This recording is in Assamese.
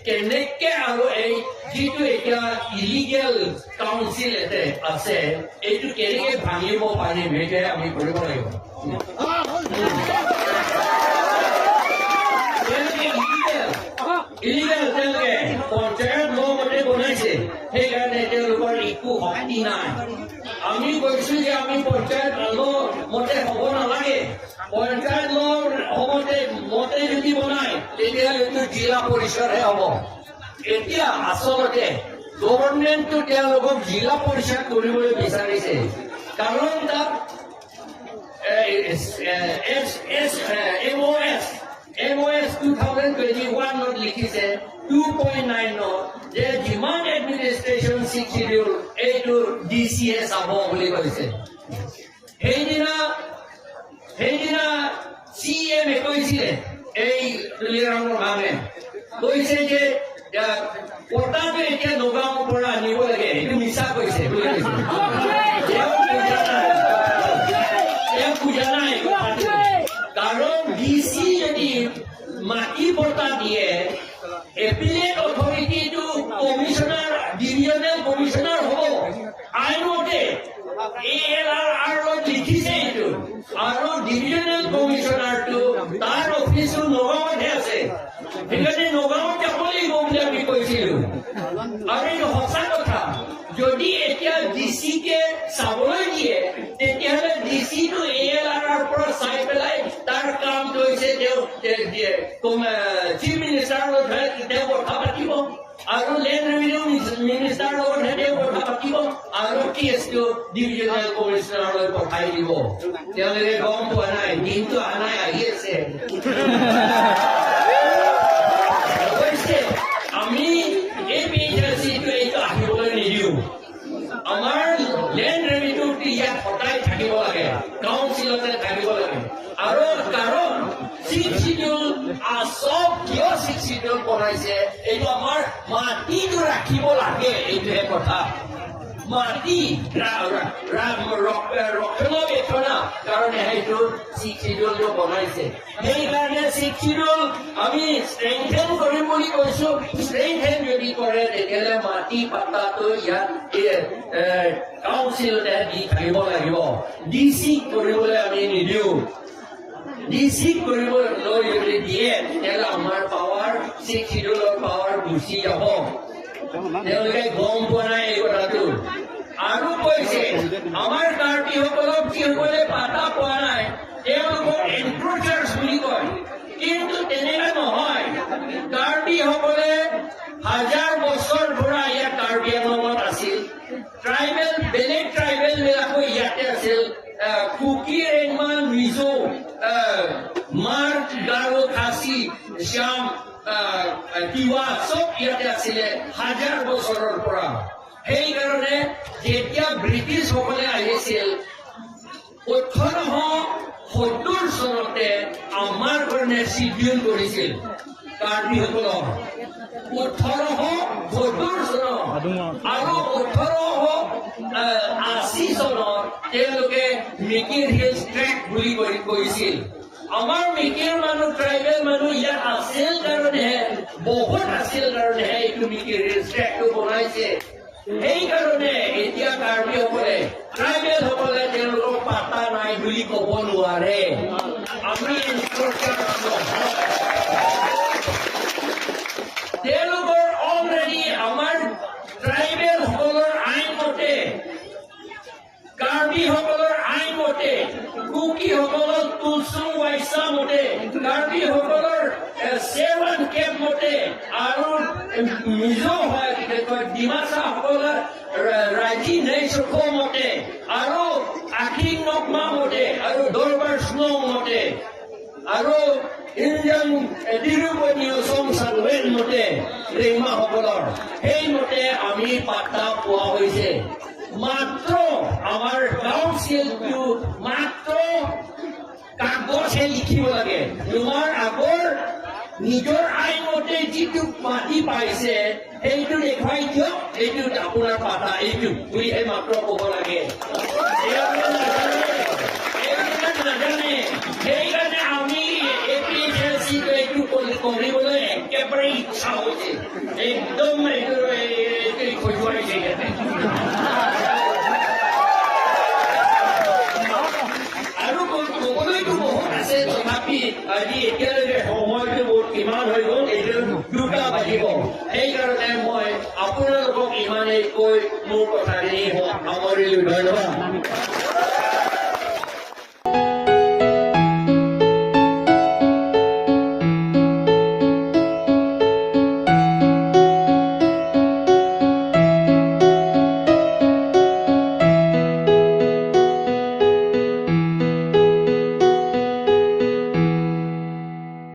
কেনেকে আৰু এই যিটো এতিয়া ইলিগেল কাউন্সিল এতে আছে, এইটো কেনেকে ভাঙিব পাৰিম, সেইটোৱে আমি কৰিব লাগিব। তেওঁলোকে ইলিগেল, তেওঁলোকে পঞ্চায়ত ল মতে বনাইছে, সেইকাৰণে তেওঁলোকৰ একো শক্তি নাই। আমি কৈছো যে আমি পঞ্চায়ত ল মতে হ'ব নালাগে। পঞ্চায়ত ল মতে যদি বনায়, তেতিয়াহ'লে এইটো জিলা পৰিষদহে হ'ব। এতিয়া আচলতে গভৰ্ণমেণ্টটো তেওঁলোকক জিলা পৰিষদ কৰিবলৈ বিচাৰিছে, কাৰণ তাত S S M O S 2021ত লিখিছে 2.9ত যে যিমান এডমিনিষ্ট্ৰেশ্যন ছিক্স শিডিউল, এইটো ডি চি এ চাব বুলি কৈছে। সেইদিনা চি এম এ কৈছিলে, এই তুলিৰামৰ মানে কৈছে যে পটাটো এতিয়া নগাঁৱৰ পৰা আনিব লাগে, এইটো মিছা কৈছে বুলি কৈছে। তেওঁ বুজা নাই, তেওঁ বুজা নাই কথাটো। কাৰণ ডি চি যদি মাটি পটা দিয়ে, এপিলেট অথৰিটিটো কমিশ্যনাৰ, ডিভিজনেল কমিশ্যনাৰ হ'ব। আইনমতে এ এল আৰ আৰত লিখিছে এইটো। আৰু ডিভিজনেল কমিশ্যনাৰটো তাৰ অফিচো নগাঁৱতহে আছে, সেইকাৰণে নগাঁৱত যাব লাগিব বুলি আমি কৈছিলো। আৰু এইটো সঁচা কথা, যদি এতিয়া ডি চি কে চাবলৈ দিয়ে, তেতিয়াহ'লে ডি চিটো এ এল আৰৰ পৰা চাই পেলাই তাৰ কামটো হৈছে তেওঁ চিফ মিনিষ্টাৰৰ লগত তেওঁ কথা পাতিব আৰু লেণ্ড ৰেভিনিউ মিনিষ্টাৰৰ লগতহে তেওঁ কথা পাতিব আৰু কেছটো ডিভিজনেল কমিশ্যনাৰলৈ পঠাই দিব। তেওঁলোকে গম পোৱা নাই, দিনটো অহা নাই, আহি আছে। অৱশ্যে আমি এই পি এইচ চিটো এইটো আহিবলৈ নিদিওঁ। আমাৰ লেণ্ড ৰেভিনিউটো ইয়াত সদায় থাকিব লাগে, কাউন্সিলতে থাকিব লাগে। আৰু কাৰণ ছিক্স শিডিউল চব কিয় ছিক্স শিডিউল বনাইছে? এইটো আমাৰ মাটিটো ৰাখিব লাগে, এইটোহে কথা। মাটি ৰক্ষণাবেক্ষণা কাৰণে সেইটো ছিক্স শিডিউলটো বনাইছে। সেইকাৰণে ছিক্স শিডিউল আমি ষ্ট্ৰেংথেন কৰিম বুলি কৈছো। ষ্ট্ৰেংথেন যদি কৰে, তেতিয়াহ'লে মাটি পাতাটো ইয়াত কাউন্সিলতে দি থাকিব লাগিব, ডি চি কৰিবলৈ আমি নিদিওঁ। ডি চি কৰিবলৈ যদি দিয়ে, তেতিয়াহ'লে আমাৰ পাৱাৰ, ছিক্স শিডিউলৰ পাৱাৰ গুচি যাব। তেওঁলোকে গম পোৱা নাই এই কথাটো। আৰু কৈছে আমাৰ কাৰ্বিসকলক যিসকলে পাতা পোৱা নাই, তেওঁলোকক এনক্ৰচাৰ্ছ বুলি কয়, কিন্তু তেনেকা নহয়। কাৰ্বিসকলে হাজাৰ বছৰ ধৰা ইয়াত কাৰ্বি আংলঙত আছিল। ট্ৰাইবেল, বেলেগ ট্ৰাইবেল বিলাকো ইয়াতে আছিল। কুকি, ৰেংমা, মিজো, মাৰ, গাৰো, খাচী, শ্যাম, তিৱা চব ইয়াতে আছিলে হাজাৰ বছৰৰ পৰা। সেইকাৰণে যেতিয়া ব্ৰিটিছসকলে আহিছিল 1870 চনতে, আমাৰ কাৰণে চিডিউল কৰিছিল কাৰ্বিসকলক 1870 চনত। আৰু 1880 চনত তেওঁলোকে মিকিৰ হিলছ ট্ৰেক্ট বুলি কৈছিল। আমাৰ মিকিৰ মানুহ, ট্ৰাইবেল মানুহ ইয়াত আছিল কাৰণেহে, বহুত আছিল কাৰণেহে এইটো মিকিৰ হিলছ ট্ৰেক্টটো বনাইছে। সেইকাৰণে এতিয়া কাৰ্বিসকলে, ট্ৰাইবেলসকলে তেওঁলোকক পাতা নাই বুলি ক'ব নোৱাৰে। আমি encroachers নহয়। তেওঁলোকৰ অলৰেডি আমাৰ ট্ৰাইবেলসকলৰ আইন মতে, কাৰ্বিসকলৰ আইন মতে, কুকিসকলৰ তুলচুং ৱাইচা মতে, কাৰ্বিসকলৰ চেৱান কেপ মতে আৰু মিজো হয় কয় ডিমাচাসকলৰ ৰাজি নেচখ মতে আৰু আখিং নকমা মতে আৰু দৰবাৰ স্নং মতে আৰু ইঞ্জাং তিৰুপনীয় সংসাৰ মতে, ৰেংমাসকলৰ সেই মতে আমি পাত্তা পোৱা হৈছে। মাত্ৰ আমাৰ কাউন্সিলটো মাত্ৰ কাগজহে লিখিব লাগে। তোমাৰ আগৰ নিজৰ আইনমতে যিটো মাটি পাইছে, সেইটো দেখুৱাই দিয়ক, এইটো আপোনাৰ পাতা এইটো বুলিহে মাত্ৰ ক'ব লাগে। এইবিলাক নাজানে, এইবিলাক নাজানে। সেইকাৰণে আমি A P H L C এইটো কৰিবলৈ একেবাৰে একেবাৰে ইচ্ছা হৈছে, একদম এইটো খজুৱাইছে ইয়াতে। আৰু ক'বলৈতো বহুত আছে, তথাপি আজি এতিয়ালৈকে সময়টো বহুত কিমান হৈ গ'ল, এইটো 2টা বাজিব। সেইকাৰণে মই আপোনালোকক ইমানেই কৈ মোৰ কথাখিনি সামৰিলো। ধন্যবাদ।